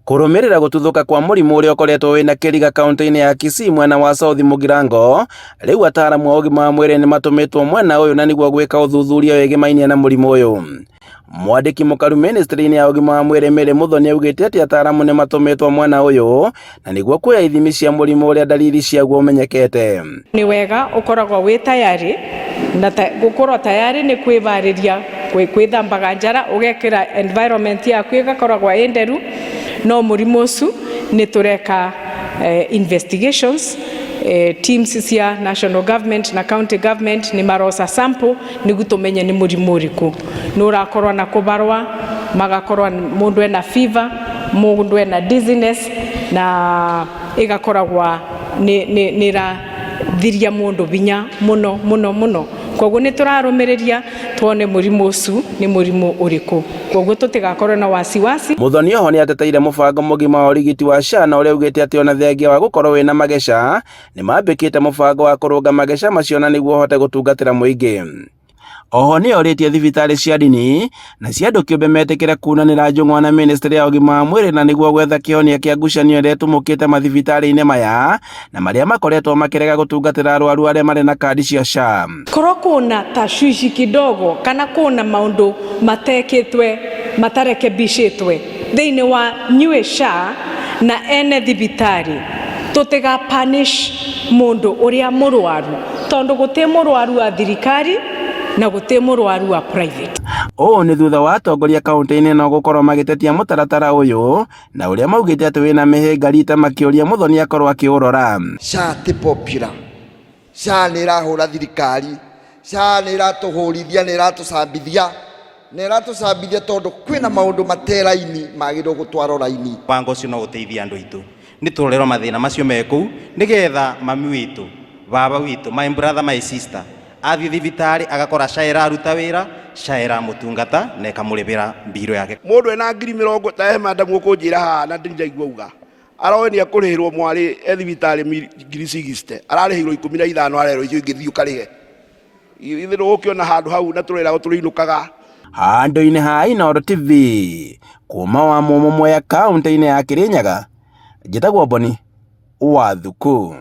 Kũrũmĩrĩra gũtuthũka kwa mũrimũ ũrĩa ũkoretwo wĩna kĩriga kaunti-inĩ ya Kisii mwena wa South Mugirango, rĩu ataaramu a ũgima wa mwĩrĩ nĩmatũmĩtwo mwena ũyũ na nĩguo gwĩka ũthuthuria wĩgĩmainie na mũrimũ ũyũ. Mwandĩki mũkaru ministry-inĩ ya ũgima wa mwĩrĩ Mary Muthoni augĩte atĩ ataaramu nĩmatũmĩtwo mwena ũyũ na nĩguo kuoya ithimi cia mũrimũ ũrĩa ndariri ciaguo ũmenyekete. Nĩ wega ũkoragwo wĩ tayarĩ na gũkorwo tayarĩ nĩ kwĩharĩria gwĩthambaga njara ũgekĩra environment yaku ĩgakoragwo ĩ nderu, no mũrimũ ũcio nĩ tũreka investigations, teams cia national government na county government nĩ maroca sample nĩguo tũmenye nĩ mũrimũ ũrĩkũ. Nĩ ũrakorwo na kũbarwa, magakorwo mũndũ ena fever, mũndũ ena dizziness na ĩgakoragwa nĩ ĩrathiria mũndũ hinya mũno mũno mũno. Koguo nĩ tũrarũmĩrĩria tuone mũrimũ ũcio nĩ mũrimũ ũrĩkũ, koguo tũtigakorwo na wasiwasi. Muthoni oho nĩ ateteire mũbango mũgima wa ũrigiti wa SHA na ũrĩa augĩte atĩ ona thengia wa gũkorwo wĩna mageca nĩ mambĩkĩte mũbango wa kũrũnga mageca macio na nĩguo ũhote gũtungatĩra mũingĩ. Oho nĩ orĩtie thibitarĩ cia ndini na cia andũ kĩũmbe metĩkĩre kunanĩra njũng'wa na ministry ya ũgima wa mwĩrĩ na nĩguo gwetha kĩhonia kĩa ngucanio ĩrĩa ĩtumũkĩte mathibitarĩ-inĩ maya na marĩa makoretwo makĩrega gũtungatĩra arwaru arĩa marĩ na kandi cia SHA. Korwo kuna tashwishi kidogo kana kuna maundu matekitwe matarekebishitwe thiini wa nyue SHA na ene thibitari, tutiga punish mundu uria murwaru, tondu guti murwaru wa thirikari na guti murwaru wa private. Ũũ nĩ thutha wa atongoria kaunti-inĩ ĩno gũkorwo magĩtetia mũtaratara ũyũ na ũrĩa maugĩte atĩ wĩna mĩhĩnga rita makĩũria Muthoni akorwo akĩũrora. SHA ti popular. SHA nĩ ĩrahũra thirikari, SHA nĩ ĩratũhũrithia, nĩ ĩratũcambithia, na ĩratũcambithia tondũ kwĩna maũndũ mate raini magĩrĩirwo gũtwarwo raini. Mũbango ũcio no ũteithie andũ aitũ nĩ tũrorerwo mathĩna macio me kũu nĩgetha mami witũ, baba witũ, my brother, my sister athiĩ thibitarĩ agakora SHA ĩraruta wĩra, SHA ĩramũtungata na ĩkamũrĩhĩra mbirũ yake. Mũndũ ena 20,000 ta he madam ũkũnjĩra haha na ndiraigua auga aroĩ nĩ ekũrĩhĩrwo mwarĩ e thibitarĩ 60,000, ararĩhĩirwo 15, arerwo icio ingĩ thiĩ ũkarĩhe. Ithuĩ ndũgũkĩona handũ hau na tũrĩragwo tũrĩinũkaga. Handũ-inĩ ha Inooro TV kuma wa Mũmũ Mwea kaunti-inĩ ya Kirinyaga, njĩtagwo Boni wa Thuku.